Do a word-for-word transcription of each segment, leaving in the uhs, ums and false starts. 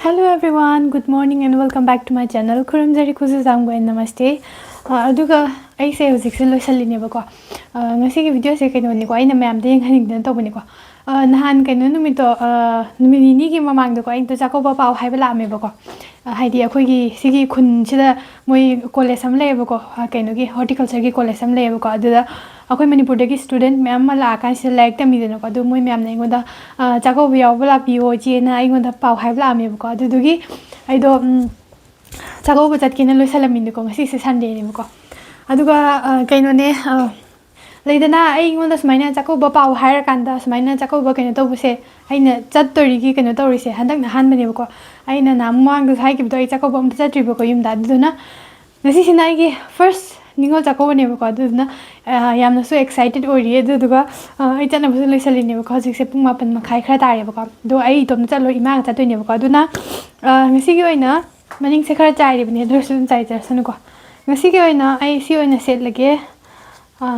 Hello everyone, good morning and welcome back to my channel. ꯈꯨꯔꯨꯝꯖꯔꯤ, ꯈꯨꯖꯨ ꯖꯥꯡꯕꯨ and ꯅꯃꯁꯇꯦ꯫ ꯑ, ꯑꯗꯨꯒ ꯑꯩꯁꯦ ꯍꯧꯖꯤꯛꯁꯦ ꯂꯣꯏꯁꯜꯂꯤꯅꯦꯕꯀꯣ꯫ ꯑ, ꯉꯁꯤꯒꯤ ꯚꯤꯗꯤꯑꯣꯁꯦ ꯀꯩꯅꯣꯅꯤꯀꯣ, ꯑꯩꯅ ꯃꯌꯥꯝꯗ ꯌꯦꯡꯍꯟꯅꯤꯡꯗꯅ ꯇꯧꯕꯅꯤꯀꯣ꯫ ꯑ, ꯅꯍꯥꯟ ꯀꯩꯅꯣ ꯅꯨꯃꯤꯠꯇꯣ, ꯑ, ꯅꯨꯃꯤꯠ ꯅꯤꯅꯤꯒꯤ ꯃꯃꯥꯡꯗꯀꯣ, ꯑꯩꯗꯣ ꯆꯥꯛꯀꯧꯕ ꯄꯥꯎ ꯍꯥꯏꯕ ꯂꯥꯛꯑꯝꯃꯦꯕꯀꯣ꯫ ꯑ, ꯍꯥꯏꯗꯤ ꯑꯩꯈꯣꯏꯒꯤ ꯁꯤꯒꯤ ꯈꯨꯟꯁꯤꯗ ꯃꯣꯏ ꯀꯣꯂꯦꯖ ꯑꯃ ꯂꯩꯌꯦꯕꯀꯣ, ꯑ, ꯀꯩꯅꯣꯒꯤ ꯍꯣꯔꯇꯤꯀꯜꯆꯔꯒꯤ ꯀꯣꯂꯦꯖ ꯑꯃ ꯂꯩꯌꯦꯕꯀꯣ꯫ ꯑꯗꯨꯗ ꯑꯩꯈꯣꯏ ꯃꯅꯤꯄꯨꯔꯗꯒꯤ ꯁ꯭ꯇꯨꯗꯦꯟꯠ ꯃꯌꯥꯝ ꯑꯃ ꯂꯥꯛꯑꯀꯥꯟꯁꯤꯗ ꯂꯥꯏꯔꯤꯛ ꯇꯝꯃꯤꯗꯅꯀꯣ꯫ ꯑꯗꯨ ꯃꯣꯏ ꯃꯌꯥꯝꯅ ꯑꯩꯉꯣꯟꯗ, "ꯑ, ꯆꯥꯛꯀꯧꯕ ꯌꯥꯎꯕ ꯂꯥꯛꯄꯤꯌꯣ ꯏꯆꯦꯅ" ꯑꯩꯉꯣꯟꯗ ꯄꯥꯎ ꯍꯥꯏꯕ ꯂꯥꯛꯑꯝꯃꯦꯕꯀꯣ꯫ ꯑꯗꯨꯗꯨꯒꯤ ꯑꯩꯗꯣ, ꯎꯝ, ꯆꯥꯛꯀꯧꯕ ꯆꯠꯀꯦꯅ ꯂꯣꯏꯁꯜꯂꯝꯃꯤꯅꯤꯀꯣ꯫ ꯉꯁꯤꯁꯦ ꯁꯟꯗꯦꯅꯦꯕꯀꯣ꯫ ꯑꯗꯨꯒ, ꯑ, ꯀꯩꯅꯣꯅꯦ, ꯑ, ꯂꯩꯗꯅ ꯑꯩꯉꯣꯟꯗ ꯁꯨꯃꯥꯏꯅ ꯆꯥꯛꯀꯧꯕ ꯄꯥꯎ ꯍꯥꯏꯔꯀꯥꯟꯗ ꯁꯨꯃꯥꯏꯅ ꯆꯥꯛꯀꯧꯕ ꯀꯩꯅꯣ ꯇꯧꯕꯁꯦ ꯑꯩꯅ ꯆꯠꯇꯣꯔꯤꯒꯤ ꯀꯩꯅꯣ ꯇꯧꯔꯤꯁꯦ ꯍꯟꯗꯛꯅ ꯑꯍꯥꯟꯕꯅꯦꯕꯀꯣ꯫ ꯑꯩꯅ ꯅꯍꯥꯟ ꯃꯃꯥꯡꯗꯁꯨ ꯍꯥꯏꯈꯤꯕꯗꯣ, ꯑꯩ ꯆꯥꯛꯀꯧꯕ ꯑꯝꯇ ꯆꯠꯇ꯭ꯔꯤꯕꯀꯣ ꯌꯨꯝꯗ꯫ ꯑꯗꯨꯗꯨꯅ ꯉꯁꯤꯁꯤꯅ ꯑꯩꯒꯤ ꯐꯥꯔꯁ ꯅꯤꯉꯣꯜ ꯆꯥꯛꯀꯧꯕꯅꯦꯕꯀꯣ꯫ ꯑꯗꯨꯗꯨꯅ, ꯑ, ꯌꯥꯝꯅꯁꯨ ꯑꯦꯛꯁꯥꯏꯇꯦꯠ ꯑꯣꯏꯔꯤꯌꯦ꯫ ꯑꯗꯨꯗꯨꯒ, ꯑ, ꯑꯩ ꯆꯠꯅꯕꯁꯨ ꯂꯣꯏꯁꯜꯂꯤꯅꯦꯕꯀꯣ꯫ ꯍꯧꯖꯤꯛꯁꯦ ꯄꯨꯡ ꯃꯥꯄꯟ ꯃꯈꯥꯏ ꯈꯔ ꯇꯥꯔꯦꯕꯀꯣ꯫ ꯑꯗꯣ ꯑꯩ ꯏꯇꯣꯝꯇ ꯆꯠꯂꯣꯏ, ꯏꯃꯥꯒ ꯆꯠꯇꯣꯏꯅꯦꯕꯀꯣ꯫ ꯑꯗꯨꯅ, ꯑ, ꯉꯁꯤꯒꯤ ꯑꯣꯏꯅ ꯃꯅꯤꯡꯁꯦ ꯈꯔ ꯆꯥꯏꯔꯤꯕꯅꯦ, ꯑꯗꯨ ꯑꯣꯏꯔꯁꯨ ꯑꯗꯨꯝ ꯆꯥꯏꯖꯔꯁꯅꯨꯀꯣ꯫ ꯉꯁꯤꯒꯤ ꯑꯣꯏꯅ ꯑꯩ ꯁꯤ ꯑꯣꯏꯅ ꯁꯦꯠꯂꯒꯦ꯫ ꯑ,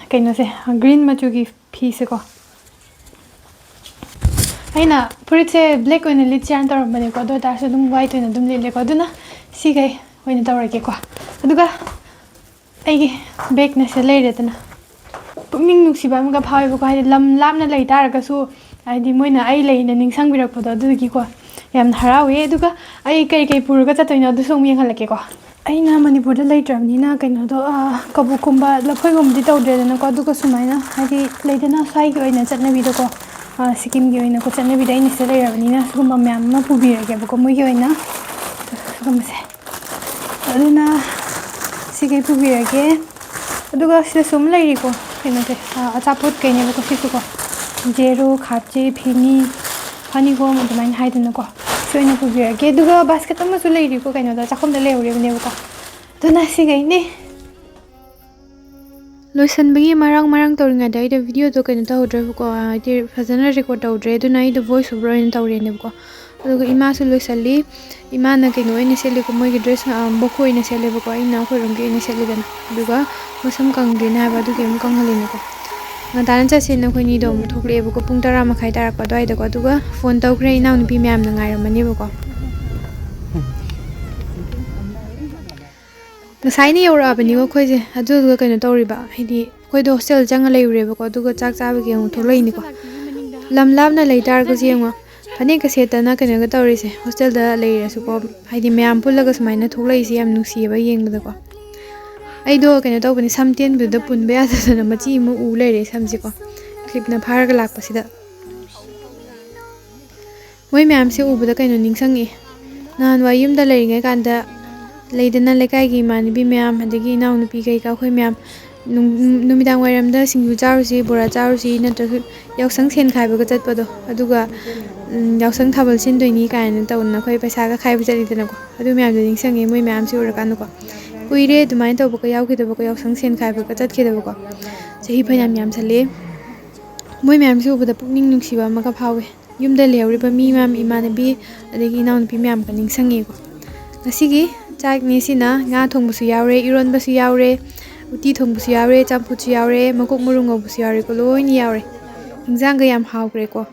ꯀꯩꯅꯣꯁꯦ, ꯒ꯭ꯔꯤꯟ ꯃꯆꯨꯒꯤ ꯐꯤꯁꯦꯀꯣ꯫ ꯑꯩꯅ ꯐꯨꯔꯤꯠꯁꯦ ꯕ꯭ꯂꯦꯛ ꯑꯣꯏꯅ ꯂꯤꯠꯁꯤꯔꯥꯅ ꯇꯧꯔꯝꯕꯅꯦꯀꯣ, ꯑꯗꯨ ꯑꯣꯏꯇꯥꯔꯁꯨ ꯑꯗꯨꯝ ꯋꯥꯏꯠ ꯑꯣꯏꯅ ꯑꯗꯨꯝ ꯂꯤꯠꯂꯦꯀꯣ꯫ ꯑꯗꯨꯅ ꯁꯤꯈꯩ ꯑꯣꯏꯅ ꯇꯧꯔꯒꯦꯀꯣ꯫ ꯑꯗꯨꯒ ꯑꯩꯒꯤ ꯕꯦꯒꯅ ꯁꯤ ꯂꯩꯔꯦꯗꯅ꯫ ꯄꯨꯛꯅꯤꯡ ꯅꯨꯡꯁꯤꯕ ꯑꯃꯒ ꯐꯥꯎꯋꯦꯕꯀꯣ, ꯍꯥꯏꯗꯤ ꯂꯝ ꯂꯥꯞꯅ ꯂꯩ ꯇꯥꯔꯒꯁꯨ, ꯍꯥꯏꯗꯤ ꯃꯣꯏꯅ ꯑꯩ ꯂꯩꯅ ꯅꯤꯡꯁꯤꯡꯕꯤꯔꯛꯄꯗꯣ, ꯑꯗꯨꯗꯨꯒꯤꯀꯣ ꯌꯥꯝꯅ ꯍꯔꯥꯎꯋꯦ꯫ ꯑꯗꯨꯒ ꯑꯩ ꯀꯩ ꯀꯩ ꯄꯨꯔꯒ ꯆꯠꯇꯣꯏꯅꯣ ꯑꯗꯨꯁꯨ ꯑꯃꯨꯛ ꯌꯦꯡꯍꯜꯂꯛꯀꯦꯀꯣ꯫ ꯑꯩꯅ ꯃꯅꯤꯄꯨꯔꯗ ꯂꯩꯇ꯭ꯔꯕꯅꯤꯅ ꯀꯩꯅꯣꯗꯣ, ꯑ, ꯀꯕꯣꯛꯀꯨꯝꯕ ꯂꯐꯣꯏꯒꯨꯝꯕꯗꯤ ꯇꯧꯗ꯭ꯔꯦꯗꯅꯀꯣ꯫ ꯑꯗꯨꯒ ꯁꯨꯃꯥꯏꯅ, ꯍꯥꯏꯗꯤ ꯂꯩꯗꯅ ꯁ꯭ꯋꯥꯏꯒꯤ ꯑꯣꯏꯅ ꯆꯠꯅꯕꯤꯗꯀꯣ, ꯑ, ꯁꯤꯀꯤꯝꯒꯤ ꯑꯣꯏꯅꯀꯣ ꯆꯠꯅꯕꯤꯗ ꯑꯩꯅ ꯁꯤꯗ ꯂꯩꯔꯕꯅꯤꯅ ꯁꯤꯒꯨꯝꯕ ꯃꯌꯥꯝ ꯑꯃ ꯄꯨꯕꯤꯔꯒꯦꯕꯀꯣ ꯃꯣꯏꯒꯤ ꯑꯣꯏꯅ꯫ ꯁꯤꯒꯨꯝꯕꯁꯦ꯫ ꯑꯗꯨꯅ ꯁꯤꯈꯩ ꯄꯨꯕꯤꯔꯒꯦ꯫ ꯑꯗꯨꯒ ꯁꯤꯗꯁꯨ ꯑꯃ ꯂꯩꯔꯤꯀꯣ, ꯀꯩꯅꯣꯁꯦ, ꯑ, ꯑꯆꯥꯄꯣꯠ ꯀꯩꯅꯦꯕꯀꯣ ꯁꯤꯁꯨꯀꯣ꯫ ꯖꯦꯔꯣ, ꯈꯥꯆꯦ, ꯐꯤꯅꯤ, ꯐꯅꯤꯒꯣꯝ ꯑꯗꯨꯃꯥꯏꯅ ꯍꯥꯏꯗꯅꯀꯣ꯫ ꯁꯤ ꯑꯣꯏꯅ ꯄꯨꯕꯤꯔꯒꯦ꯫ ꯑꯗꯨꯒ ꯕꯥꯁꯀꯦꯠ ꯑꯃꯁꯨ ꯂꯩꯔꯤꯀꯣ, ꯀꯩꯅꯣꯗ ꯆꯥꯛꯈꯨꯝꯗ ꯂꯩꯍꯧꯔꯤꯕꯅꯦꯕꯀꯣ꯫ ꯑꯗꯨꯅ ꯁꯤꯈꯩꯅꯦ꯫ ꯂꯣꯏꯁꯟꯕꯒꯤ ꯃꯔꯥꯡ ꯃꯔꯥꯡ ꯇꯧꯔꯤꯉꯩꯗ ꯑꯩꯗꯣ ꯚꯤꯗꯤꯑꯣꯗꯣ ꯀꯩꯅꯣ ꯇꯧꯍꯧꯗ꯭ꯔꯦꯕꯀꯣ, ꯍꯥꯏꯗꯤ ꯐꯖꯅ ꯔꯦꯀꯣꯔꯠ ꯇꯧꯗ꯭ꯔꯦ, ꯑꯗꯨꯅ ꯑꯩꯗꯣ ꯚꯣꯏꯁ ꯑꯣꯚꯔ ꯑꯣꯏꯅ ꯇꯧꯔꯦꯅꯦꯕꯀꯣ꯫ ꯑꯗꯨꯒ ꯏꯃꯥꯁꯨ ꯂꯣꯏꯁꯜꯂꯤ꯫ ꯏꯃꯥꯅ ꯀꯩꯅꯣ ꯑꯣꯏꯅ ꯁꯦꯠꯂꯦꯀꯣ, ꯃꯣꯏꯒꯤ ꯗ꯭ꯔꯦꯁ, ꯕꯣꯈꯣ ꯑꯣꯏꯅ ꯁꯦꯠꯂꯦꯕꯀꯣ, ꯑꯩꯅ ꯑꯩꯈꯣꯏꯔꯣꯝꯒꯤ ꯑꯣꯏꯅ ꯁꯦꯠꯂꯤꯗꯅ꯫ ꯑꯗꯨꯒ ꯃꯁꯝ ꯀꯪꯗ꯭ꯔꯤꯅꯦ ꯍꯥꯏꯕ, ꯑꯗꯨꯒꯤ ꯑꯃꯨꯛ ꯀꯪꯍꯜꯂꯤꯅꯦꯀꯣ꯫ ꯉꯟꯇꯥꯅ ꯆꯠꯁꯦꯅ ꯑꯩꯈꯣꯏ ꯑꯅꯤꯗꯣ ꯑꯃꯨꯛ ꯊꯣꯛꯂꯛꯑꯦꯕꯀꯣ, ꯄꯨꯡ ꯇꯔꯥ ꯃꯈꯥꯏ ꯇꯥꯔꯛꯄ ꯑꯗꯨꯋꯥꯏꯗꯀꯣ꯫ ꯑꯗꯨꯒ ꯐꯣꯟ ꯇꯧꯈ꯭ꯔꯦ, ꯏꯅꯥꯎꯅꯨꯄꯤ ꯃꯌꯥꯝꯅ ꯉꯥꯏꯔꯝꯃꯅꯦꯕꯀꯣ꯫ ꯉꯁꯥꯏꯅ ꯌꯧꯔꯛꯑꯕꯅꯤꯀꯣ ꯑꯩꯈꯣꯏꯁꯦ꯫ ꯑꯗꯨꯗꯨꯒ ꯀꯩꯅꯣ ꯇꯧꯔꯤꯕ, ꯍꯥꯏꯗꯤ ꯑꯩꯈꯣꯏꯗꯣ ꯍꯣꯁꯇꯦꯜ ꯆꯪꯉ ꯂꯩꯔꯨꯔꯦꯕꯀꯣ, ꯑꯗꯨꯒ ꯆꯥꯛ ꯆꯥꯕꯒꯤ ꯑꯃꯨꯛ ꯊꯣꯛꯂꯛꯏꯅꯤꯀꯣ꯫ ꯂꯝ ꯂꯥꯞꯅ ꯂꯩ ꯇꯥꯔꯒꯁꯨ ꯌꯦꯡꯉꯣ, ꯐꯅꯦꯛꯀ ꯁꯦꯠꯇꯅ ꯀꯩꯅꯣꯒ ꯇꯧꯔꯤꯁꯦ, ꯍꯣꯁꯇꯦꯜꯗ ꯂꯩꯔꯁꯨꯀꯣ, ꯍꯥꯏꯗꯤ ꯃꯌꯥꯝ ꯄꯨꯜꯂꯒ ꯁꯨꯃꯥꯏꯅ ꯊꯣꯛꯂꯛꯏꯁꯦ ꯌꯥꯝ ꯅꯨꯡꯁꯤꯌꯦꯕ ꯌꯦꯡꯕꯗꯀꯣ꯫ ꯑꯩꯗꯣ ꯀꯩꯅꯣ ꯇꯧꯕꯅꯤ, ꯁꯝ ꯇꯦꯟꯕꯗꯨꯗ ꯄꯨꯟꯕ ꯌꯥꯗꯗꯅ ꯃꯆꯤ ꯑꯃ ꯎ ꯂꯩꯔꯦ ꯁꯝꯁꯦꯀꯣ, ꯀ꯭ꯂꯤꯞꯅ ꯐꯥꯔꯒ ꯂꯥꯛꯄꯁꯤꯗ꯫ ꯃꯣꯏ ꯃꯌꯥꯝꯁꯦ ꯎꯕꯗ ꯀꯩꯅꯣ ꯅꯤꯡꯁꯤꯡꯉꯛꯑꯦ꯫ ꯅꯍꯥꯟꯋꯥꯏ ꯌꯨꯝꯗ ꯂꯩꯔꯤꯉꯩ ꯀꯥꯟꯗ ꯂꯩꯗꯅ, ꯂꯩꯀꯥꯏꯒꯤ ꯏꯃꯥꯟꯅꯕꯤ ꯃꯌꯥꯝ, ꯑꯗꯒꯤ ꯏꯅꯥꯎꯅꯨꯄꯤ ꯀꯩꯀꯥ ꯑꯩꯈꯣꯏ ꯃꯌꯥꯝ ꯅꯨꯡ-, ꯅꯨꯃꯤꯗꯥꯡ ꯋꯥꯏꯔꯝꯗ ꯁꯤꯡꯖꯨ ꯆꯥꯔꯨꯁꯤ, ꯕꯣꯔꯥ ꯆꯥꯔꯨꯁꯤ, ꯅꯠꯇ꯭ꯔꯁꯨ ꯌꯥꯎꯁꯪ ꯁꯦꯟ ꯈꯥꯏꯕꯒ ꯆꯠꯄꯗꯣ, ꯑꯗꯨꯒ, ꯎꯝ, ꯌꯥꯎꯁꯪ ꯊꯥꯕꯜ ꯁꯤꯟꯗꯣꯏꯅꯤ ꯀꯥꯏꯅ ꯇꯧꯗꯅ ꯑꯩꯈꯣꯏ ꯄꯩꯁꯥꯒ ꯈꯥꯏꯕ ꯆꯠꯂꯤꯗꯅꯀꯣ꯫ ꯑꯗꯨ ꯃꯌꯥꯝꯗꯣ ꯅꯤꯡꯁꯤꯡꯉꯦ ꯃꯣꯏ ꯃꯌꯥꯝꯁꯦ ꯎꯔꯀꯥꯟꯗꯀꯣ꯫ ꯀꯨꯏꯔꯦ ꯑꯗꯨꯃꯥꯏꯅ ꯇꯧꯕꯒ ꯌꯥꯎꯈꯤꯗꯕꯀꯣ, ꯌꯥꯎꯁꯪ ꯁꯦꯟ ꯈꯥꯏꯕꯒ ꯆꯠꯈꯤꯗꯕꯀꯣ꯫ ꯆꯍꯤ ꯐꯅꯌꯥꯝ ꯌꯥꯝꯁꯜꯂꯦ꯫ ꯃꯣꯏ ꯃꯌꯥꯝꯁꯦ ꯎꯕꯗ ꯄꯨꯛꯅꯤꯡ ꯅꯨꯡꯁꯤꯕ ꯑꯃꯒ ꯐꯥꯎꯋꯦ꯫ ꯌꯨꯝꯗ ꯂꯩꯍꯧꯔꯤꯕ ꯃꯤ ꯃꯌꯥꯝ, ꯏꯃꯥꯟꯅꯕꯤ ꯑꯗꯒꯤ ꯏꯅꯥꯎꯅꯨꯄꯤ ꯃꯌꯥꯝꯒ ꯅꯤꯡꯁꯤꯡꯉꯦꯀꯣ꯫ ꯉꯁꯤꯒꯤ ꯆꯥꯛꯅꯤ ꯁꯤꯅ ꯉꯥ ꯊꯣꯡꯕꯁꯨ ꯌꯥꯎꯔꯦ, ꯏꯔꯣꯟꯕꯁꯨ ꯌꯥꯎꯔꯦ, ꯎꯇꯤ ꯊꯣꯡꯕꯁꯨ ꯌꯥꯎꯔꯦ, ꯆꯝꯐꯨꯠꯁꯨ ꯌꯥꯎꯔꯦ, ꯃꯀꯣꯛ ꯃꯔꯨ ꯉꯧꯕꯁꯨ ꯌꯥꯎꯔꯦꯀꯣ, ꯂꯣꯏꯅ ꯌꯥꯎꯔꯦ꯫ ꯏꯟꯖꯥꯡꯒ ꯌꯥꯝ ꯍꯥꯎꯈ꯭ꯔꯦꯀꯣ꯫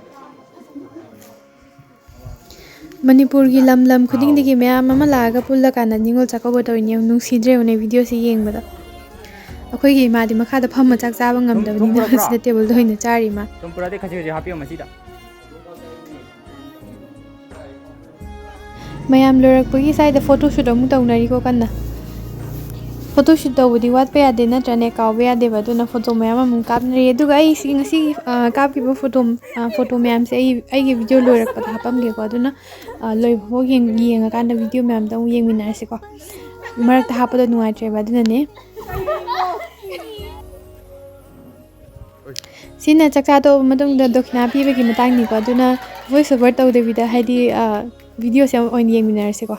ꯃꯅꯤꯄꯨꯔꯒꯤ ꯂꯝ ꯂꯝ ꯈꯨꯗꯤꯡꯗꯒꯤ ꯃꯌꯥꯝ ꯑꯃ ꯂꯥꯛꯑꯒ ꯄꯨꯜꯂꯀꯥꯟꯗ ꯅꯤꯉꯣꯜ ꯆꯥꯛꯀꯧꯕ ꯇꯧꯔꯤꯅꯦ꯫ ꯌꯥꯝ ꯅꯨꯡꯁꯤꯗ꯭ꯔꯦ ꯌꯦꯡꯉꯨꯅꯦ ꯚꯤꯗꯤꯑꯣꯁꯤ ꯌꯦꯡꯕꯗ꯫ ꯑꯩꯈꯣꯏꯒꯤ ꯏꯃꯥꯗꯤ ꯃꯈꯥꯗ ꯐꯝꯃ ꯆꯥꯛ ꯆꯥꯕ ꯉꯝꯗꯕꯅꯤꯅ ꯁꯤꯗ ꯇꯦꯕꯜꯗ ꯑꯣꯏꯅ ꯆꯥꯔꯤ ꯏꯃꯥ꯫ ꯁꯨꯝ ꯄꯨꯔꯥꯗꯤ ꯈꯖꯤꯛ ꯈꯖꯤꯛ ꯍꯥꯞꯄꯤꯌꯣ ꯃꯁꯤꯗ꯫ ꯃꯌꯥꯝ ꯂꯣꯏꯔꯛꯄꯒꯤ ꯁ꯭ꯋꯥꯏꯗ ꯐꯣꯇꯣ ꯁꯨꯠ ꯑꯃꯨꯛ ꯇꯧꯅꯔꯤꯀꯣ ꯀꯟꯅ꯫ ꯐꯣꯇꯣ ꯁꯨꯠ ꯇꯧꯕꯗꯤ ꯋꯥꯠꯄ ꯌꯥꯗꯦ, ꯅꯠꯇ꯭ꯔꯅꯦ ꯀꯥꯎꯕ ꯌꯥꯗꯦꯕ꯫ ꯑꯗꯨꯅ ꯐꯣꯇꯣ ꯃꯌꯥꯝ ꯑꯃꯨꯛ ꯀꯥꯞꯅꯔꯤ꯫ ꯑꯗꯨꯒ ꯑꯩ ꯁꯤ ꯉꯁꯤꯒꯤ, ꯑ, ꯀꯥꯞꯈꯤꯕ ꯐꯣꯇꯣ, ꯑ, ꯐꯣꯇꯣ ꯃꯌꯥꯝꯁꯦ ꯑꯩ, ꯑꯩꯒꯤ ꯚꯤꯗꯤꯑꯣ ꯂꯣꯏꯔꯛꯄꯗ ꯍꯥꯞꯄꯝꯒꯦꯀꯣ꯫ ꯑꯗꯨꯅ, ꯑ, ꯂꯣꯏꯕꯐꯥꯎ ꯌꯦꯡ-, ꯌꯦꯡꯉꯀꯥꯟꯗ ꯚꯤꯗꯤꯑꯣ ꯃꯌꯥꯝꯗꯣ ꯑꯃꯨꯛ ꯌꯦꯡꯃꯤꯟꯅꯔꯁꯤꯀꯣ꯫ ꯃꯔꯛꯇ ꯍꯥꯞꯄꯗꯣ ꯅꯨꯡꯉꯥꯏꯇ꯭ꯔꯦꯕ, ꯑꯗꯨꯅꯅꯦ꯫ ꯁꯤꯅ ꯆꯥꯛꯆꯥ ꯇꯣꯛꯑꯕ ꯃꯇꯨꯡꯗ ꯗꯣꯈꯤꯅꯥ ꯄꯤꯕꯒꯤ ꯃꯇꯥꯡꯅꯤꯀꯣ꯫ ꯑꯗꯨꯅ ꯚꯣꯏꯁ ꯑꯣꯚꯔ ꯇꯧꯗꯕꯤꯗ, ꯍꯥꯏꯗꯤ, ꯑ, ꯚꯤꯗꯤꯑꯣꯁꯦ ꯑꯣꯏꯅ ꯌꯦꯡꯃꯤꯟꯅꯔꯁꯤꯀꯣ꯫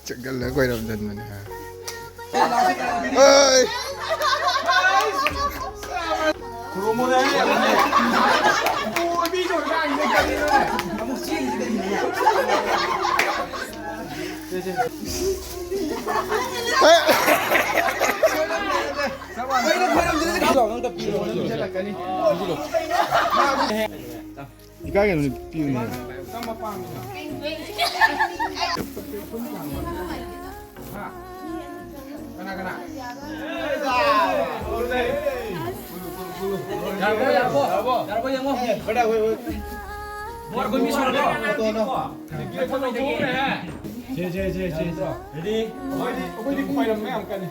ꯆꯠꯒꯜꯂ ꯀꯣꯏꯔꯝꯗꯟꯕꯅꯦ ꯍꯥ꯫ ꯑꯩ! ꯏꯀꯥꯏꯒꯅꯨ, ꯄꯤꯌꯨꯅꯦ꯫ ꯀꯅꯥ, ꯀꯅꯥ? ꯌꯥꯔꯕꯣ, ꯌꯥꯔꯕꯣ? ꯌꯥꯔꯕꯣ, ꯌꯦꯡꯉꯣ꯫ ꯕꯣꯔ ꯑꯩꯈꯣꯏ ꯃꯤ ꯁꯨꯔꯕꯣ? ꯁꯦ, ꯁꯦ, ꯁꯦ, ꯁꯦ꯫ ꯔꯦꯗꯤ? ꯑꯩꯈꯣꯏꯗꯤ, ꯑꯩꯈꯣꯏꯗꯤ ꯈꯣꯏꯔꯝꯃꯦ ꯌꯥꯝ ꯀꯟꯅ꯫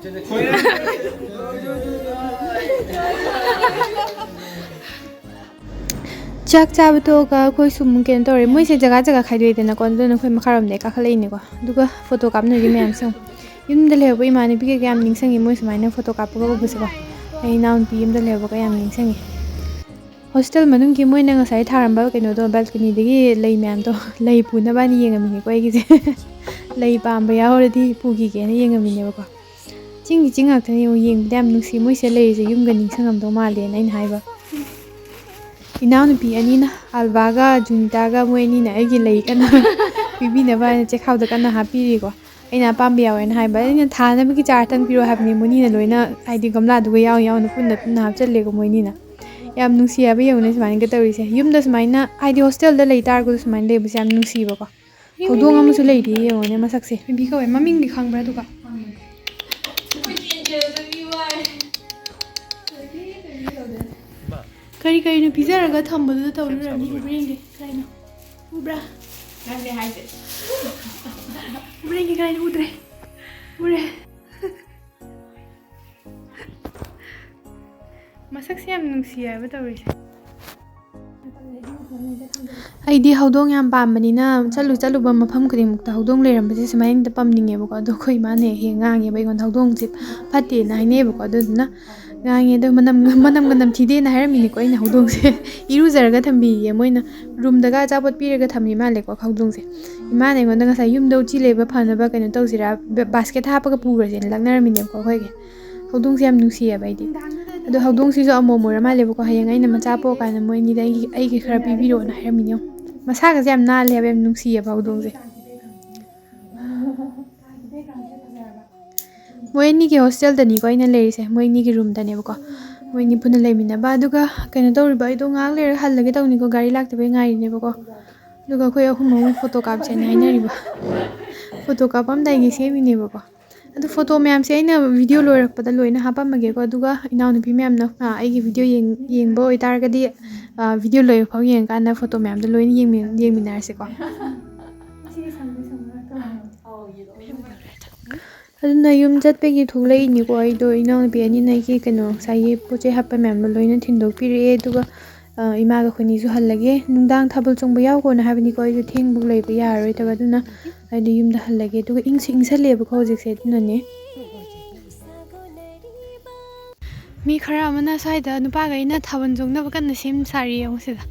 ꯆꯥꯛ ꯆꯥꯕ ꯇꯣꯛꯑꯒ ꯑꯩꯈꯣꯏ ꯁꯨꯝ ꯀꯩꯅꯣ ꯇꯧꯔꯦ꯫ ꯃꯣꯏꯁꯦ ꯖꯒꯥ ꯖꯒꯥ ꯈꯥꯏꯗꯣꯛꯏꯗꯅꯀꯣ, ꯑꯗꯨꯅ ꯑꯩꯈꯣꯏ ꯃꯈꯥꯔꯣꯝꯗꯒꯤ ꯀꯥꯈꯠꯂꯛꯏꯅꯦꯀꯣ꯫ ꯑꯗꯨꯒ ꯐꯣꯇꯣ ꯀꯥꯞꯅꯔꯤ ꯃꯌꯥꯝꯁꯦ ꯌꯦꯡꯉꯣ꯫ ꯌꯨꯝꯗ ꯂꯩꯍꯧꯕ ꯏꯃꯥꯟꯅꯕꯤ ꯀꯩꯀꯥ ꯌꯥꯝ ꯅꯤꯡꯁꯤꯡꯉꯤ, ꯃꯣꯏ ꯁꯨꯃꯥꯏꯅ ꯐꯣꯇꯣ ꯀꯥꯞꯄꯒ ꯎꯕꯁꯦꯀꯣ꯫ ꯑꯩ ꯏꯅꯥꯎꯅꯨꯄꯤ ꯌꯨꯝꯗ ꯂꯩꯍꯧꯕꯒ ꯌꯥꯝ ꯅꯤꯡꯁꯤꯡꯉꯤ꯫ ꯍꯣꯁꯇꯦꯜ ꯃꯅꯨꯡꯒꯤ ꯃꯣꯏꯅ ꯉꯁꯥꯏ ꯊꯥꯔꯝꯕ ꯀꯩꯅꯣꯗꯣ, ꯕꯦꯜꯀꯅꯤꯗꯒꯤ ꯂꯩ ꯃꯌꯥꯝꯗꯣ, ꯂꯩ ꯄꯨꯅꯕꯅ ꯌꯦꯡꯉꯝꯃꯤꯅꯦꯀꯣ ꯑꯩꯒꯤꯁꯦ꯫ ꯂꯩ ꯄꯥꯝꯕ ꯌꯥꯎꯔꯗꯤ ꯄꯨꯈꯤꯒꯦꯅ ꯌꯦꯡꯉꯝꯃꯤꯅꯦꯕꯀꯣ꯫ ꯆꯤꯡꯒꯤ ꯆꯤꯡ ꯉꯥꯛꯇꯅꯦ ꯌꯦꯡꯉꯣ, ꯌꯦꯡꯕꯗ ꯌꯥꯝ ꯅꯨꯡꯁꯤ꯫ ꯃꯣꯏꯁꯦ ꯂꯩꯔꯤꯁꯦ ꯌꯨꯝꯒ ꯅꯤꯡꯁꯤꯡꯉꯝꯗꯧ ꯃꯥꯜꯂꯦꯅ ꯑꯩꯅ ꯍꯥꯏꯕ꯫ ꯏꯅꯥꯎꯅꯨꯄꯤ ꯑꯅꯤꯅ, ꯑꯜꯕꯥꯒ ꯖꯨꯅꯤꯇꯥꯒ, ꯃꯣꯏ ꯑꯅꯤꯅ ꯑꯩꯒꯤ ꯂꯩ ꯀꯟꯅ ꯄꯤꯕꯤꯅꯕ ꯍꯥꯏꯅ ꯆꯦꯈꯥꯎꯗ ꯀꯟꯅ ꯍꯥꯞꯄꯤꯔꯤꯀꯣ꯫ ꯑꯩꯅ ꯑꯄꯥꯝꯕ ꯌꯥꯎꯋꯦꯅ ꯍꯥꯏꯕ꯫ ꯑꯩꯅ ꯊꯥꯅꯕꯒꯤ ꯆꯥꯔꯇꯪ ꯄꯤꯔꯛꯑꯣ ꯍꯥꯏꯕꯅꯤ, ꯃꯣꯏꯅꯤꯅ ꯂꯣꯏꯅ, ꯍꯥꯏꯗꯤ ꯒꯝꯂꯥꯗꯨꯒ ꯌꯥꯎ ꯌꯥꯎꯅ ꯄꯨꯟꯅ ꯄꯨꯟꯅ ꯍꯥꯞꯆꯜꯂꯦꯀꯣ ꯃꯣꯏꯅꯤꯅ꯫ ꯌꯥꯝ ꯅꯨꯡꯁꯤ ꯍꯥꯏꯕ ꯌꯦꯡꯉꯨꯅꯦ ꯁꯨꯃꯥꯏꯅꯒ ꯇꯧꯔꯤꯁꯦ꯫ ꯌꯨꯝꯗ ꯁꯨꯃꯥꯏꯅ, ꯍꯥꯏꯗꯤ ꯍꯣꯁꯇꯦꯜꯗ ꯂꯩ ꯇꯥꯔꯒꯁꯨ ꯁꯨꯃꯥꯏꯅ ꯂꯩꯕꯁꯦ ꯌꯥꯝ ꯅꯨꯡꯁꯤꯕꯀꯣ꯫ ꯍꯧꯗꯣꯡ ꯑꯃꯁꯨ ꯂꯩꯔꯤ, ꯌꯦꯡꯉꯣꯅꯦ ꯃꯁꯛꯁꯦ꯫ ꯕꯦꯕꯤ ꯀꯧꯋꯦ, ꯃꯃꯤꯡꯗꯤ ꯈꯪꯕ꯭ꯔꯥ? ꯑꯗꯨꯒ ꯀꯔꯤ ꯀꯔꯤꯅꯣ ꯄꯤꯖꯔꯒ ꯊꯝꯕꯗꯨꯗ ꯇꯧꯔ ꯂꯩꯔꯝꯃꯤ꯫ ꯎꯕ꯭ꯔꯥ ꯌꯦꯡꯒꯦ, ꯀꯩꯅꯣ? ꯎꯕ꯭ꯔꯥ? ꯅꯪꯅꯦ ꯍꯥꯏꯁꯦ꯫ ꯎꯕ꯭ꯔꯥ ꯌꯦꯡꯒꯦ, ꯀꯩꯅꯣ? ꯎꯗ꯭ꯔꯦ꯫ ꯎꯔꯦ꯫ ꯃꯁꯛꯁꯦ ꯌꯥꯝ ꯅꯨꯡꯁꯤ ꯍꯥꯏꯕ ꯇꯧꯔꯤꯁꯦ꯫ ꯑꯩꯗꯤ ꯍꯧꯗꯣꯡ ꯌꯥꯝ ꯄꯥꯝꯕꯅꯤꯅ ꯆꯠꯂꯨ ꯆꯠꯂꯨꯕ ꯃꯐꯝ ꯈꯨꯗꯤꯡꯃꯛꯇ ꯍꯧꯗꯣꯡ ꯂꯩꯔꯝꯕꯁꯦ ꯁꯨꯃꯥꯏꯅ ꯍꯦꯛꯇ ꯄꯝꯅꯤꯡꯉꯦꯕꯀꯣ꯫ ꯑꯗꯣ ꯑꯩꯈꯣꯏ ꯏꯃꯥꯅ ꯍꯦꯛ ꯍꯦꯛ ꯉꯥꯡꯉꯦꯕ ꯑꯩꯉꯣꯟꯗ, ꯍꯧꯗꯣꯡꯁꯦ ꯐꯠꯇꯦꯅ ꯍꯥꯏꯅꯩꯌꯦꯕꯀꯣ꯫ ꯑꯗꯨꯗꯨꯅ ꯉꯥꯡꯉꯦ ꯑꯗꯣ, ꯃꯅꯝ ꯃꯅꯝꯒ ꯅꯝꯊꯤꯗꯦꯅ ꯍꯥꯏꯔꯝꯃꯤꯅꯤꯀꯣ ꯑꯩꯅ ꯍꯧꯗꯣꯡꯁꯦ꯫ ꯏꯔꯨꯖꯔꯒ ꯊꯝꯕꯤꯌꯦ, ꯃꯣꯏꯅ ꯔꯨꯝꯗꯒ ꯑꯆꯥꯄꯣꯠ ꯄꯤꯔꯒ ꯊꯝꯃꯤ ꯃꯥꯜꯂꯦꯀꯣ ꯍꯧꯗꯣꯡꯁꯦ꯫ ꯏꯃꯥꯅ ꯑꯩꯉꯣꯟꯗ ꯉꯁꯥꯏ ꯌꯨꯝꯗ ꯎꯆꯤ ꯂꯩꯕ ꯐꯅꯕ ꯀꯩꯅꯣ ꯇꯧꯁꯤꯔꯥ, ꯕ- ꯕꯥꯁꯀꯦꯠꯇ ꯍꯥꯞꯄꯒ ꯄꯨꯈ꯭ꯔꯁꯦꯅ ꯂꯛꯅꯔꯝꯃꯤꯅꯦꯕꯀꯣ ꯑꯩꯈꯣꯏꯒꯤ꯫ ꯍꯧꯗꯣꯡꯁꯦ ꯌꯥꯝ ꯅꯨꯡꯁꯤꯌꯦꯕ ꯑꯩꯗꯤ꯫ ꯑꯗꯣ ꯍꯧꯗꯣꯡꯁꯤꯁꯨ ꯑꯃꯣꯝ ꯑꯣꯏꯔ ꯃꯥꯜꯂꯦꯕꯀꯣ, ꯍꯌꯦꯡ ꯑꯩꯅ ꯃꯆꯥ ꯄꯣꯛꯑꯀꯥꯟꯗ ꯃꯣꯏ ꯑꯅꯤꯗ ꯑꯩꯒꯤ ꯑꯩꯒꯤ ꯈꯔ ꯄꯤꯕꯤꯔꯛꯑꯣꯅ ꯍꯥꯏꯔꯝꯃꯤꯅꯦ꯫ ꯃꯁꯥꯒꯁꯦ ꯌꯥꯝ ꯅꯥꯜꯂꯦ ꯍꯥꯏꯕ, ꯌꯥꯝ ꯅꯨꯡꯁꯤꯌꯦꯕ ꯍꯧꯗꯣꯡꯁꯦ꯫ ꯃꯣꯏ ꯑꯅꯤꯒꯤ ꯍꯣꯁꯇꯦꯜꯗꯅꯤꯀꯣ ꯑꯩꯅ ꯂꯩꯔꯤꯁꯦ, ꯃꯣꯏ ꯑꯅꯤꯒꯤ ꯔꯨꯝꯗꯅꯦꯕꯀꯣ꯫ ꯃꯣꯏ ꯑꯅꯤ ꯄꯨꯟꯅ ꯂꯩꯃꯤꯟꯅꯕ꯫ ꯑꯗꯨꯒ ꯀꯩꯅꯣ ꯇꯧꯔꯤꯕ, ꯑꯩꯗꯣ ꯉꯥꯏꯍꯥꯛ ꯂꯩꯔꯒ ꯍꯜꯂꯒꯦ ꯇꯧꯅꯤꯀꯣ, ꯒꯥꯔꯤ ꯂꯥꯛꯇꯕꯩ ꯉꯥꯏꯔꯤꯅꯦꯕꯀꯣ꯫ ꯑꯗꯨꯒ ꯑꯩꯈꯣꯏ ꯑꯍꯨꯝ ꯑꯃꯨꯛ ꯐꯣꯇꯣ ꯀꯥꯞꯁꯦꯅ ꯍꯥꯏꯅꯔꯤꯕ꯫ ꯐꯣꯇꯣ ꯀꯥꯞꯄꯝꯗꯥꯏꯒꯤ ꯁꯦꯝꯃꯤꯅꯦꯕꯀꯣ꯫ ꯑꯗꯨ ꯐꯣꯇꯣ ꯃꯌꯥꯝꯁꯦ ꯑꯩꯅ ꯚꯤꯗꯤꯑꯣ ꯂꯣꯏꯔꯛꯄꯗ ꯂꯣꯏꯅ ꯍꯥꯞꯄꯝꯃꯒꯦꯀꯣ꯫ ꯑꯗꯨꯒ ꯏꯅꯥꯎꯅꯨꯄꯤ ꯃꯌꯥꯝꯅ, ꯑ, ꯑꯩꯒꯤ ꯚꯤꯗꯤꯑꯣ ꯌꯦꯡ- ꯌꯦꯡꯕ ꯑꯣꯏꯇꯥꯔꯒꯗꯤ, ꯑ, ꯚꯤꯗꯤꯑꯣ ꯂꯣꯏꯕ ꯐꯥꯎ ꯌꯦꯡꯉꯀꯥꯟꯗ ꯐꯣꯇꯣ ꯃꯌꯥꯝꯗꯣ ꯂꯣꯏꯅ ꯌꯦꯡꯃꯤ- ꯌꯦꯡꯃꯤꯟꯅꯔꯁꯤꯀꯣ꯫ ꯑꯗꯨꯅ ꯌꯨꯝ ꯆꯠꯄꯒꯤ ꯊꯣꯛꯂꯛꯏꯅꯤꯀꯣ ꯑꯩꯗꯣ꯫ ꯏꯅꯥꯎꯅꯨꯄꯤ ꯑꯅꯤꯅ ꯑꯩꯒꯤ ꯀꯩꯅꯣ, ꯉꯁꯥꯏꯒꯤ ꯄꯣꯠ ꯆꯩ ꯍꯥꯞꯄ ꯃꯌꯥꯝꯗꯣ ꯂꯣꯏꯅ ꯊꯤꯟꯗꯣꯛꯄꯤꯔꯛꯑꯦ꯫ ꯑꯗꯨꯒ, ꯑ, ꯏꯃꯥꯒ ꯑꯩꯈꯣꯏꯅꯤꯁꯨ ꯍꯜꯂꯒꯦ꯫ ꯅꯨꯡꯗꯥꯡ ꯊꯥꯕꯜ ꯆꯣꯡꯕ ꯌꯥꯎꯈꯣꯅ ꯍꯥꯏꯕꯅꯤꯀꯣ, ꯑꯩꯗꯣ ꯊꯦꯡꯕꯨꯛ ꯂꯩꯕ ꯌꯥꯔꯔꯣꯏꯗꯕ꯫ ꯑꯗꯨꯅ ꯑꯩꯗꯣ ꯌꯨꯝꯗ ꯍꯜꯂꯒꯦ꯫ ꯑꯗꯨꯒ ꯏꯪꯁꯨ ꯏꯪꯁꯜꯂꯛꯑꯦꯕꯀꯣ ꯍꯧꯖꯤꯛꯁꯦ, ꯑꯗꯨꯅꯅꯦ꯫ ꯃꯤ ꯈꯔ ꯑꯃꯅ ꯁ꯭ꯋꯥꯏꯗ ꯅꯨꯄꯥꯈꯩꯅ ꯊꯥꯕꯜ ꯆꯣꯡꯅꯕ ꯀꯟꯅ ꯁꯦꯝ ꯁꯥꯔꯤ꯫ ꯌꯦꯡꯉꯨ ꯁꯤꯗ,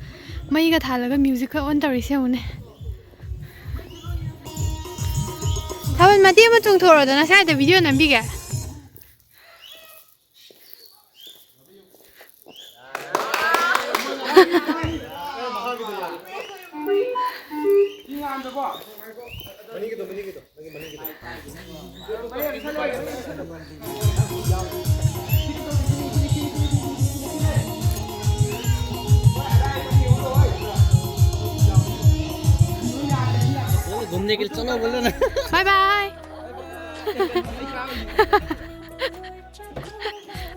ꯃꯩꯒ ꯊꯥꯜꯂꯒ ꯃ꯭ꯌꯨꯖꯤꯛꯀ ꯑꯣꯟ ꯇꯧꯔꯤꯁꯦ ꯌꯦꯡꯉꯨꯅꯦ꯫ ꯊꯥꯕꯜ ꯃꯇꯦꯛ ꯑꯃ ꯆꯣꯡꯊꯣꯔꯛꯑꯣꯗꯅ, ꯁ꯭ꯋꯥꯏꯗ ꯚꯤꯗꯤꯑꯣ ꯅꯝꯕꯤꯒꯦ꯫ घूमने के लिए चलो बोलो ना। Bye bye.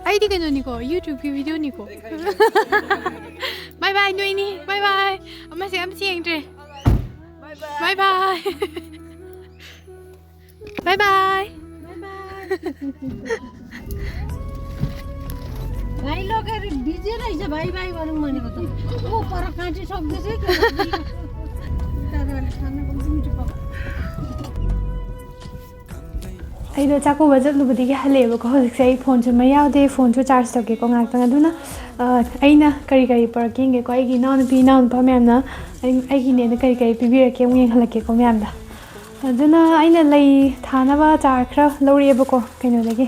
ꯑꯩꯗꯤ ꯀꯩꯅꯣꯅꯤꯀꯣ, YouTubeꯀꯤ ꯚꯤꯗꯤꯑꯣꯅꯤꯀꯣ꯫ ꯕꯥꯏ ꯕꯥꯏ ꯅꯣꯏꯅꯤ, ꯕꯥꯏ ꯕꯥꯏ꯫ ꯑꯃꯁꯦ ꯑꯃꯁꯦ ꯌꯦꯡꯗ꯭ꯔꯦ꯫ ꯕꯥꯏ ꯕꯥꯏ꯫ ꯕꯥꯏ ꯕꯥꯏ꯫ भाइ लोग बिजी रहेछ, भाइ भाइ गरौँ भनेको त। को पर काँटी सक्दैछ क्या? ꯑꯩꯗꯣ ꯆꯥꯛꯀꯧꯕ ꯆꯠꯂꯨꯕꯗꯒꯤ ꯍꯜꯂꯛꯑꯦꯕꯀꯣ꯫ ꯍꯧꯖꯤꯛꯁꯦ ꯑꯩ ꯐꯣꯟꯁꯨ ꯃꯩ ꯌꯥꯎꯗꯦ, ꯐꯣꯟꯁꯨ ꯆꯥꯔꯖ ꯇꯧꯒꯦꯀꯣ ꯉꯥꯏꯍꯥꯛꯇꯪ꯫ ꯑꯗꯨꯅ ꯑꯩꯅ ꯀꯔꯤ ꯀꯔꯤ ꯄꯨꯔꯛꯀꯦ ꯌꯦꯡꯒꯦꯀꯣ꯫ ꯑꯩꯒꯤ ꯏꯅꯥꯎꯅꯨꯄꯤ ꯏꯅꯥꯎꯅꯨꯄꯥ ꯃꯌꯥꯝꯅ ꯑꯩꯒꯤꯅꯦꯅ ꯀꯔꯤ ꯀꯔꯤ ꯄꯤꯕꯤꯔꯛꯀꯦ ꯑꯃꯨꯛ ꯌꯦꯡꯍꯜꯂꯛꯀꯦꯀꯣ ꯃꯌꯥꯝꯗ꯫ ꯑꯗꯨꯅ ꯑꯩꯅ ꯂꯩ ꯊꯥꯅꯕ ꯆꯥꯔ ꯈꯔ ꯂꯧꯔꯛꯑꯦꯕꯀꯣ ꯀꯩꯅꯣꯗꯒꯤ,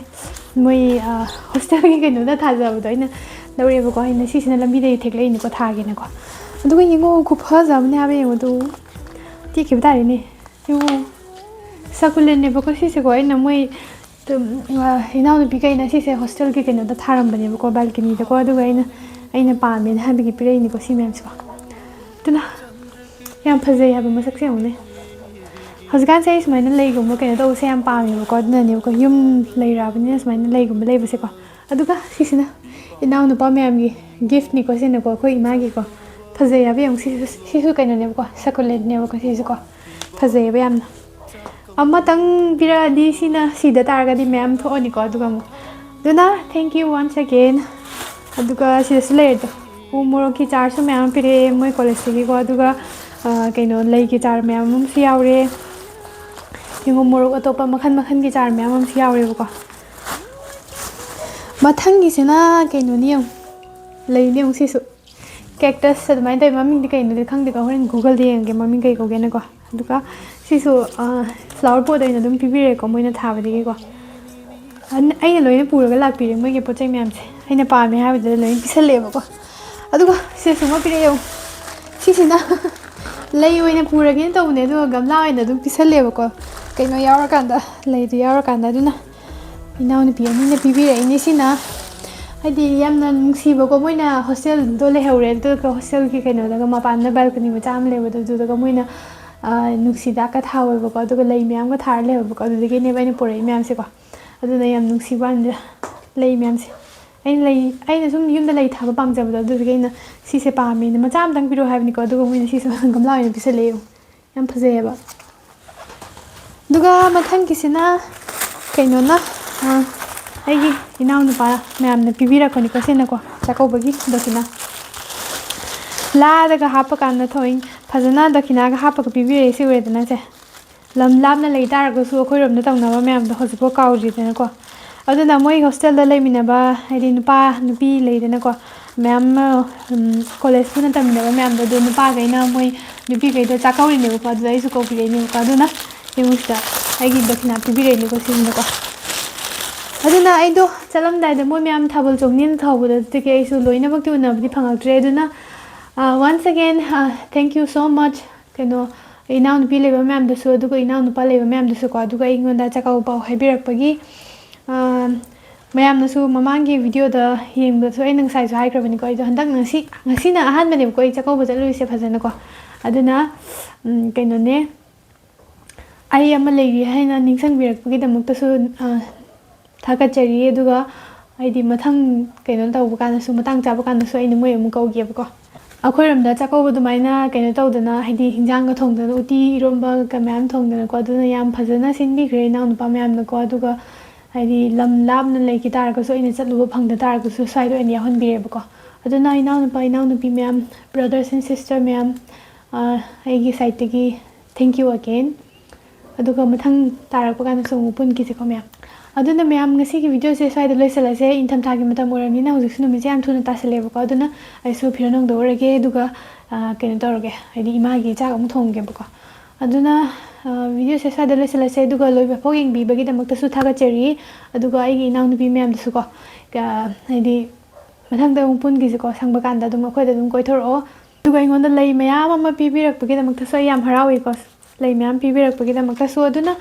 ꯃꯣꯏ ꯍꯣꯁꯇꯦꯜꯒꯤ ꯀꯩꯅꯣꯗ ꯊꯥꯖꯕꯗꯣ ꯑꯩꯅ ꯂꯧꯔꯛꯑꯦꯕꯀꯣ꯫ ꯑꯩꯅ ꯁꯤꯁꯤꯅ ꯂꯝꯕꯤꯗꯒꯤ ꯊꯦꯛꯂꯛꯏꯅꯤꯀꯣ ꯊꯥꯒꯦꯅꯀꯣ꯫ ꯑꯗꯨꯒ ꯌꯦꯡꯉꯣ ꯈꯨꯐꯖ ꯑꯃꯅꯦ ꯍꯥꯏꯕ, ꯌꯦꯡꯉꯣ ꯑꯗꯨ ꯇꯦꯛꯈꯤꯕ ꯇꯥꯔꯦꯅꯦ꯫ ꯌꯦꯡꯉꯣ ꯁꯀꯨꯂꯦꯟꯅꯦꯕꯀꯣ ꯁꯤꯁꯦꯀꯣ꯫ ꯑꯩꯅ ꯃꯣꯏ ꯏꯅꯥꯎꯅꯨꯄꯤꯈꯩꯅ ꯁꯤꯁꯦ ꯍꯣꯁꯇꯦꯜꯒꯤ ꯀꯩꯅꯣꯗ ꯊꯥꯔꯝꯕꯅꯦꯕꯀꯣ, ꯕꯥꯜꯀꯅꯤꯗꯀꯣ꯫ ꯑꯗꯨꯒ ꯑꯩꯅ ꯑꯩꯅ ꯄꯥꯝꯃꯦꯅ ꯍꯥꯏꯕꯒꯤ ꯄꯤꯔꯛꯏꯅꯤꯀꯣ ꯁꯤ ꯃꯌꯥꯝꯁꯤꯀꯣ꯫ ꯑꯗꯨꯅ ꯌꯥꯝ ꯐꯖꯩ ꯍꯥꯏꯕ ꯃꯁꯛꯁꯦ ꯌꯦꯡꯉꯨꯅꯦ꯫ ꯍꯧꯖꯤꯛꯀꯥꯟꯁꯦ ꯑꯩ ꯁꯨꯃꯥꯏꯅ ꯂꯩꯒꯨꯝꯕ ꯀꯩꯅꯣ ꯇꯧꯕꯁꯦ ꯌꯥꯝ ꯄꯥꯝꯃꯦꯕꯀꯣ꯫ ꯑꯗꯨꯅꯅꯦꯕꯀꯣ ꯌꯨꯝ ꯂꯩꯔꯛꯑꯕꯅꯤꯅ ꯁꯨꯃꯥꯏꯅ ꯂꯩꯒꯨꯝꯕ ꯂꯩꯕꯁꯦꯀꯣ꯫ ꯑꯗꯨꯒ ꯁꯤꯁꯤꯅ ꯏꯅꯥꯎꯅꯨꯄꯥ ꯃꯌꯥꯝꯒꯤ ꯒꯤꯐꯅꯤꯀꯣ ꯁꯤꯅꯀꯣ, ꯑꯩꯈꯣꯏ ꯏꯃꯥꯒꯤꯀꯣ꯫ ꯐꯖꯩ ꯍꯥꯏꯕ ꯌꯦꯡꯉꯨ꯫ ꯁꯤꯁꯨ ꯁꯤꯁꯨ ꯀꯩꯅꯣꯅꯦꯕꯀꯣ, ꯁꯀꯨꯂꯦꯟꯅꯦꯕꯀꯣ ꯁꯤꯁꯨꯀꯣ꯫ ꯐꯖꯩꯌꯦꯕ ꯌꯥꯝꯅ꯫ ꯑꯃꯇꯪ ꯄꯤꯔꯛꯑꯗꯤ ꯁꯤꯅ ꯁꯤꯗ ꯇꯥꯔꯒꯗꯤ ꯃꯌꯥꯝ ꯊꯣꯛꯑꯅꯤꯀꯣ꯫ ꯑꯗꯨꯒ ꯑꯃꯨꯛ ꯑꯗꯨꯅ thank you once again꯫ ꯑꯗꯨꯒ ꯁꯤꯗꯁꯨ ꯂꯩꯔꯦꯗꯣ, ꯎ ꯃꯣꯔꯣꯛꯀꯤ ꯆꯥꯔꯁꯨ ꯃꯌꯥꯝ ꯄꯤꯔꯛꯑꯦ ꯃꯣꯏ ꯀꯣꯂꯦꯖꯇꯒꯤꯀꯣ꯫ ꯑꯗꯨꯒ ꯀꯩꯅꯣ ꯂꯩꯒꯤ ꯆꯥꯔ ꯃꯌꯥꯝ ꯑꯃꯁꯨ ꯌꯥꯎꯔꯦ꯫ ꯌꯦꯡꯉꯣ ꯃꯣꯔꯣꯛ ꯑꯇꯣꯞꯄ ꯃꯈꯜ ꯃꯈꯜꯒꯤ ꯆꯥꯔ ꯃꯌꯥꯝ ꯑꯃꯁꯨ ꯌꯥꯎꯔꯦꯕꯀꯣ꯫ ꯃꯊꯪꯒꯤꯁꯤꯅ ꯀꯩꯅꯣꯅꯤ ꯌꯦꯡꯉꯨ, ꯂꯩꯅꯤ ꯌꯦꯡꯉꯨ ꯁꯤꯁꯨ꯫ ꯀꯦꯛꯇꯁ ꯑꯗꯨꯃꯥꯏꯅ ꯇꯧꯋꯤ꯫ ꯃꯃꯤꯡꯗꯤ ꯀꯩꯅꯣꯗꯤ ꯈꯪꯗꯦꯀꯣ, ꯍꯣꯔꯦꯟ ꯒꯨꯒꯜꯗ ꯌꯦꯡꯉꯒꯦ ꯃꯃꯤꯡ ꯀꯩ ꯀꯧꯒꯦꯅꯀꯣ꯫ ꯑꯗꯨꯒ ꯁꯤꯁꯨ ꯐ꯭ꯂꯥꯋꯔ ꯄꯣꯠ ꯑꯣꯏꯅ ꯑꯗꯨꯝ ꯄꯤꯕꯤꯔꯛꯑꯦꯀꯣ ꯃꯣꯏꯅ ꯊꯥꯕꯗꯒꯤꯀꯣ꯫ ꯑꯩꯅ ꯂꯣꯏꯅ ꯄꯨꯔꯒ ꯂꯥꯛꯄꯤꯔꯦ ꯃꯣꯏꯒꯤ ꯄꯣꯠ ꯆꯩ ꯃꯌꯥꯝꯁꯦ꯫ ꯑꯩꯅ ꯄꯥꯝꯃꯦ ꯍꯥꯏꯕꯗꯨꯗ ꯂꯣꯏꯅ ꯄꯤꯁꯜꯂꯛꯑꯦꯕꯀꯣ꯫ ꯑꯗꯨꯒ ꯁꯤꯁꯨ ꯑꯃ ꯄꯤꯔꯛꯑꯦ꯫ ꯁꯤꯁꯤꯅ ꯂꯩ ꯑꯣꯏꯅ ꯄꯨꯔꯒꯦꯅ ꯇꯧꯕꯅꯦ, ꯑꯗꯨꯒ ꯒꯝꯂꯥ ꯑꯣꯏꯅ ꯑꯗꯨꯝ ꯄꯤꯁꯜꯂꯦꯕꯀꯣ, ꯀꯩꯅꯣ ꯌꯥꯎꯔꯀꯥꯟꯗ, ꯂꯩꯗꯣ ꯌꯥꯎꯔꯀꯥꯟꯗ꯫ ꯑꯗꯨꯅ ꯏꯅꯥꯎꯅꯨꯄꯤ ꯑꯅꯤꯅ ꯄꯤꯕꯤꯔꯛꯏꯅꯦ ꯁꯤꯅ꯫ ꯍꯥꯏꯗꯤ ꯌꯥꯝꯅ ꯅꯨꯡꯁꯤꯕꯀꯣ, ꯃꯣꯏꯅ ꯍꯣꯁꯇꯦꯜꯗꯣ ꯂꯩꯍꯧꯔꯦ, ꯑꯗꯨꯒ ꯍꯣꯁꯇꯦꯜꯒꯤ ꯀꯩꯅꯣꯗꯒ ꯃꯄꯥꯟꯗ ꯕꯦꯜꯀꯅꯤ ꯃꯆꯥ ꯑꯃ ꯂꯩꯕꯗꯣ, ꯑꯗꯨꯗꯒ ꯃꯣꯏꯅ ꯅꯨꯡꯁꯤꯗꯥꯛꯀ ꯊꯥꯍꯧꯋꯦꯕꯀꯣ, ꯑꯗꯨꯒ ꯂꯩ ꯃꯌꯥꯝꯒ ꯊꯥꯔ ꯂꯩꯍꯧꯋꯦꯕꯀꯣ꯫ ꯑꯗꯨꯗꯒꯤꯅꯦꯕ ꯑꯩꯅ ꯄꯨꯔꯛꯏ ꯃꯌꯥꯝꯁꯦꯀꯣ꯫ ꯑꯗꯨꯅ ꯌꯥꯝ ꯅꯨꯡꯁꯤꯕ ꯋꯥꯅꯤꯗ ꯂꯩ ꯃꯌꯥꯝꯁꯦ꯫ ꯑꯩꯅ ꯂꯩ, ꯑꯩꯅ ꯁꯨꯝ ꯌꯨꯝꯗ ꯂꯩ ꯊꯥꯕ ꯄꯥꯝꯖꯕꯗꯣ, ꯑꯗꯨꯗꯨꯒꯤ ꯑꯩꯅ ꯁꯤꯁꯦ ꯄꯥꯝꯃꯦꯅ ꯃꯆꯥ ꯑꯃꯇꯪ ꯄꯤꯔꯛꯑꯣ ꯍꯥꯏꯕꯅꯤꯀꯣ, ꯑꯗꯨꯒ ꯃꯣꯏꯅ ꯁꯤꯁꯨ ꯒꯝꯂꯥ ꯑꯣꯏꯅ ꯄꯤꯁꯜꯂꯛꯑꯦ꯫ ꯌꯥꯝ ꯐꯖꯩꯌꯦꯕ꯫ ꯑꯗꯨꯒ ꯃꯊꯪꯒꯤꯁꯤꯅ ꯀꯩꯅꯣꯅ, ꯑ, ꯑꯩꯒꯤ ꯏꯅꯥꯎꯅꯨꯄꯥ ꯃꯌꯥꯝꯅ ꯄꯤꯕꯤꯔꯛꯄꯅꯤꯀꯣ ꯁꯤꯅꯀꯣ, ꯆꯥꯛꯀꯧꯕꯒꯤ ꯗꯈꯤꯅꯥ꯫ ꯂꯥꯗꯒ ꯍꯥꯞꯄꯀꯥꯟꯗ ꯊꯣꯏ ꯐꯖꯅ ꯗꯈꯤꯅꯥꯒ ꯍꯥꯞꯄꯒ ꯄꯤꯕꯤꯔꯛꯏ, ꯁꯤ ꯎꯔꯦꯗꯅ ꯁꯦ꯫ ꯂꯝ ꯂꯥꯞꯅ ꯂꯩ ꯇꯥꯔꯒꯁꯨ ꯑꯩꯈꯣꯏꯔꯣꯝꯗ ꯇꯧꯅꯕ ꯃꯌꯥꯝꯗꯣ ꯍꯧꯖꯤꯛꯐꯥꯎ ꯀꯥꯎꯗ꯭ꯔꯤꯗꯅꯀꯣ꯫ ꯑꯗꯨꯅ ꯃꯣꯏ ꯍꯣꯁꯇꯦꯜꯗ ꯂꯩꯃꯤꯟꯅꯕ, ꯍꯥꯏꯗꯤ ꯅꯨꯄꯥ ꯅꯨꯄꯤ ꯂꯩꯗꯅꯀꯣ, ꯃꯌꯥꯝ ꯑꯃ, ꯎꯝ, ꯀꯣꯂꯦꯖ ꯄꯨꯟꯅ ꯇꯝꯃꯤꯟꯅꯕ ꯃꯌꯥꯝꯗꯣ, ꯑꯗꯨ ꯅꯨꯄꯥꯈꯩꯅ ꯃꯣꯏ ꯅꯨꯄꯤꯈꯩꯗꯣ ꯆꯥꯛ ꯀꯧꯔꯤꯅꯦꯕꯀꯣ꯫ ꯑꯗꯨꯗ ꯑꯩꯁꯨ ꯀꯧꯕꯤꯔꯛꯏꯅꯦꯕꯀꯣ꯫ ꯑꯗꯨꯅ ꯌꯦꯡꯉꯨꯁꯤꯗ, ꯑꯩꯒꯤ ꯗꯈꯤꯅꯥ ꯄꯤꯕꯤꯔꯛꯏꯅꯦꯀꯣ ꯁꯤꯁꯤꯅꯀꯣ꯫ ꯑꯗꯨꯅ ꯑꯩꯗꯣ ꯆꯠꯂꯝꯗꯥꯏꯗ ꯃꯣꯏ ꯃꯌꯥꯝ ꯊꯥꯕꯜ ꯆꯣꯡꯅꯤꯅ ꯇꯧꯍꯧꯕꯗꯣ, ꯑꯗꯨꯗꯒꯤ ꯑꯩꯁꯨ ꯂꯣꯏꯅꯃꯛꯇꯤ ꯎꯅꯕꯗꯤ ꯐꯪꯉꯛꯇ꯭ꯔꯦ꯫ ꯑꯗꯨꯅ, ꯑ, once again, ꯑ, thank you so much, ꯀꯩꯅꯣ, ꯏꯅꯥꯎꯅꯨꯄꯤ ꯂꯩꯕ ꯃꯌꯥꯝꯗꯁꯨ, ꯑꯗꯨꯒ ꯏꯅꯥꯎꯅꯨꯄꯥ ꯂꯩꯕ ꯃꯌꯥꯝꯗꯁꯨꯀꯣ, ꯑꯗꯨꯒ ꯑꯩꯉꯣꯟꯗ ꯆꯥꯛꯀꯧꯕ ꯄꯥꯎ ꯍꯥꯏꯕꯤꯔꯛꯄꯒꯤ, ꯑ, ꯃꯌꯥꯝꯅꯁꯨ ꯃꯃꯥꯡꯒꯤ ꯚꯤꯗꯤꯑꯣꯗ ꯌꯦꯡꯕꯗꯁꯨ ꯑꯩꯅ ꯉꯁꯥꯏꯁꯨ ꯍꯥꯏꯈ꯭ꯔꯕꯅꯤꯀꯣ, ꯑꯩꯗꯣ ꯍꯟꯗꯛ ꯉꯁꯤ, ꯉꯁꯤꯅ ꯑꯍꯥꯟꯕꯅꯦꯕꯀꯣ ꯑꯩ ꯆꯥꯛꯀꯧꯕ ꯆꯠꯂꯨꯔꯤꯁꯦ ꯐꯖꯅꯀꯣ꯫ ꯑꯗꯨꯅ, ꯎꯝ, ꯀꯩꯅꯣꯅꯦ, ꯑꯩ ꯑꯃ ꯂꯩꯔꯤ ꯍꯥꯏꯅ ꯅꯤꯡꯁꯤꯡꯕꯤꯔꯛꯄꯒꯤꯗꯃꯛꯇꯁꯨ, ꯑ, ꯊꯥꯒꯠꯆꯔꯤ꯫ ꯑꯗꯨꯒ ꯍꯥꯏꯗꯤ ꯃꯊꯪ ꯀꯩꯅꯣ ꯇꯧꯕ ꯀꯥꯟꯗꯁꯨ, ꯃꯇꯥꯡ ꯆꯥꯕ ꯀꯥꯟꯗꯁꯨ ꯑꯩꯅ ꯃꯣꯏ ꯑꯃꯨꯛ ꯀꯧꯒꯦꯕꯀꯣ꯫ ꯑꯩꯈꯣꯏꯔꯣꯝꯗ ꯆꯥꯛꯀꯧꯕ ꯑꯗꯨꯃꯥꯏꯅ ꯀꯩꯅꯣ ꯇꯧꯗꯅ, ꯍꯥꯏꯗꯤ ꯍꯤꯟꯖꯥꯡꯒ ꯊꯣꯡꯗꯅ, ꯎꯇꯤ ꯏꯔꯣꯝꯕꯒ ꯃꯌꯥꯝ ꯊꯣꯡꯗꯅꯀꯣ, ꯑꯗꯨꯅ ꯌꯥꯝ ꯐꯖꯅ ꯁꯤꯟꯕꯤꯈ꯭ꯔꯦ ꯏꯅꯥꯎꯅꯨꯄꯥ ꯃꯌꯥꯝꯅꯀꯣ꯫ ꯑꯗꯨꯒ ꯍꯥꯏꯗꯤ ꯂꯝ ꯂꯥꯞꯅ ꯂꯩꯈꯤ ꯇꯥꯔꯒꯁꯨ, ꯑꯩꯅ ꯆꯠꯂꯨꯕ ꯐꯪꯗ ꯇꯥꯔꯒꯁꯨ, ꯁ꯭ꯋꯥꯏꯗ ꯑꯣꯏꯅ ꯌꯥꯎꯍꯟꯕꯤꯔꯦꯕꯀꯣ꯫ ꯑꯗꯨꯅ ꯏꯅꯥꯎꯅꯨꯄꯥ ꯏꯅꯥꯎꯅꯨꯄꯤ ꯃꯌꯥꯝ, brothers and sister ꯃꯌꯥꯝ, ꯑ, ꯑꯩꯒꯤ ꯁꯥꯏꯠꯇꯒꯤ thank you again꯫ ꯑꯗꯨꯒ ꯃꯊꯪ ꯇꯥꯔꯛꯄ ꯀꯥꯟꯗꯁꯨ ꯑꯃꯨꯛ ꯄꯨꯟꯈꯤꯁꯦꯀꯣ ꯃꯌꯥꯝ꯫ ꯑꯗꯨꯅ ꯃꯌꯥꯝ, ꯉꯁꯤꯒꯤ ꯚꯤꯗꯤꯑꯣꯁꯦ ꯁ꯭ꯋꯥꯏꯗ ꯂꯣꯏꯁꯤꯜꯂꯁꯦ꯫ ꯏꯪꯊꯝꯊꯥꯒꯤ ꯃꯇꯝ ꯑꯣꯏꯔꯕꯅꯤꯅ ꯍꯧꯖꯤꯛꯁꯨ ꯅꯨꯃꯤꯠꯁꯦ ꯌꯥꯝ ꯊꯨꯅ ꯇꯥꯁꯜꯂꯦꯕꯀꯣ꯫ ꯑꯗꯨꯅ ꯑꯩꯁꯨ ꯐꯤꯔꯣꯜ ꯍꯣꯡꯗꯣꯛꯎꯔꯒꯦ, ꯑꯗꯨꯒ, ꯑ, ꯀꯩꯅꯣ ꯇꯧꯔꯒꯦ, ꯍꯥꯏꯗꯤ ꯏꯃꯥꯒꯤ ꯆꯥꯛ ꯑꯃꯨꯛ ꯊꯣꯡꯒꯦꯕꯀꯣ꯫ ꯑꯗꯨꯅ, ꯑ, ꯚꯤꯗꯤꯑꯣꯁꯦ ꯁ꯭ꯋꯥꯏꯗ ꯂꯣꯏꯁꯤꯜꯂꯁꯦ꯫ ꯑꯗꯨꯒ ꯂꯣꯏꯕ ꯐꯥꯎ ꯌꯦꯡꯕꯤꯕꯒꯤꯗꯃꯛꯇꯁꯨ ꯊꯥꯒꯠꯆꯔꯤ꯫ ꯑꯗꯨꯒ ꯑꯩꯒꯤ ꯏꯅꯥꯎꯅꯨꯄꯤ ꯃꯌꯥꯝꯗꯁꯨꯀꯣ, ꯑ, ꯍꯥꯏꯗꯤ ꯃꯊꯪꯗ ꯑꯃꯨꯛ ꯄꯨꯟꯈꯤꯁꯤꯀꯣ, ꯁꯪꯕ ꯀꯥꯟꯗ ꯑꯗꯨꯝ ꯑꯩꯈꯣꯏꯗ ꯑꯗꯨꯝ ꯀꯣꯏꯊꯣꯔꯛꯑꯣ꯫ ꯑꯗꯨꯒ ꯑꯩꯉꯣꯟꯗ ꯂꯩ ꯃꯌꯥꯝ ꯑꯃ ꯄꯤꯕꯤꯔꯛꯄꯒꯤꯗꯃꯛꯇꯁꯨ ꯑꯩ ꯌꯥꯝ ꯍꯔꯥꯎꯏꯀꯣ, ꯂꯩ ꯃꯌꯥꯝ ꯄꯤꯕꯤꯔꯛꯄꯒꯤꯗꯃꯛꯇꯁꯨ꯫ ꯑꯗꯨꯅ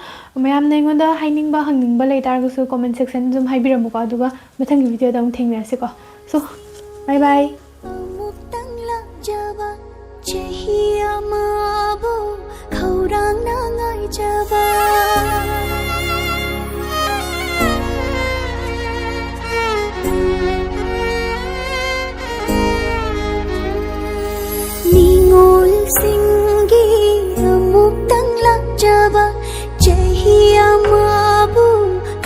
ꯃꯌꯥꯝꯅ ꯑꯩꯉꯣꯟꯗ ꯍꯥꯏꯅꯤꯡꯕ, ꯍꯪꯅꯤꯡꯕ ꯂꯩ ꯇꯥꯔꯒꯁꯨ comment section ꯑꯗꯨꯝ ꯍꯥꯏꯕꯤꯔꯝꯃꯨꯀꯣ꯫ ꯑꯗꯨꯒ ꯃꯊꯪꯒꯤ ꯚꯤꯗꯤꯑꯣꯗ ꯑꯃꯨꯛ ꯊꯦꯡꯅꯔꯁꯤꯀꯣ꯫ So, bye bye꯫ ꯑꯃꯨꯛꯇꯪ ꯂꯥꯛꯆꯕ ꯆꯍꯤ ꯑꯃꯕꯨ ꯈꯧꯔꯥꯡꯅ ꯉꯥꯏꯖꯕ꯫ ꯅꯤꯡꯉꯣꯜꯁꯤꯡꯒꯤ ꯑꯃꯨꯛꯇꯪ ꯂꯥꯛꯆꯕ ꯆꯍꯤ ꯑꯃꯕꯨ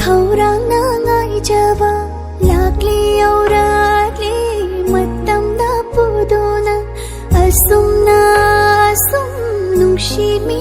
ꯈꯧꯔꯥꯡꯅ ꯉꯥꯏꯖꯕ꯫ ꯂꯥꯛꯂꯤ ꯌꯧꯔꯛꯂꯤ ꯃꯇꯝꯅ ꯄꯨꯗꯨꯅ ꯑꯁꯨꯝꯅ ꯑꯁꯨꯝ ꯅꯨꯡꯁꯤꯃꯤ